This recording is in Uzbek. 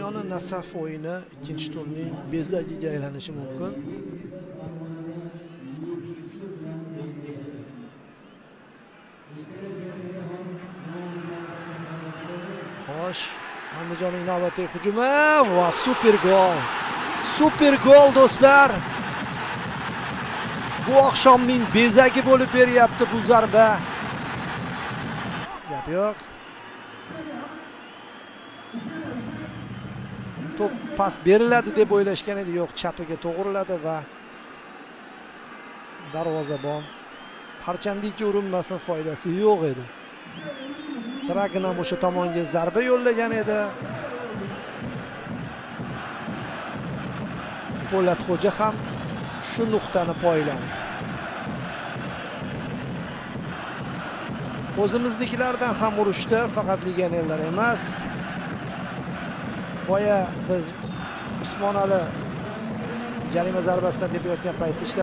Afyoni Nasaf o'yini ikkinchi turning bezagiga aylanishi mumkin. Xo'sh, Andijonning navbatdagi hujumi va super gol. Super gol do'stlar. Bu oqshomning bezagi bo'lib beryapti bu zarba. Gap yo'q. To'p pas beriladi deb o'ylashgan edi, yo'q, chapiga to'g'riladi va darvozabon parchandiki urinmasin, foydasi yo'q edi. Dragon ham o'sha tomonga zarba yo'llagan edi. Po'latxo'ja ham shu nuqtani poyladi. O'zimiznikilardan ham urushdi, faqat legionerlar emas. Boya biz Usmonali jarima zarbasidan tepayotgan paytda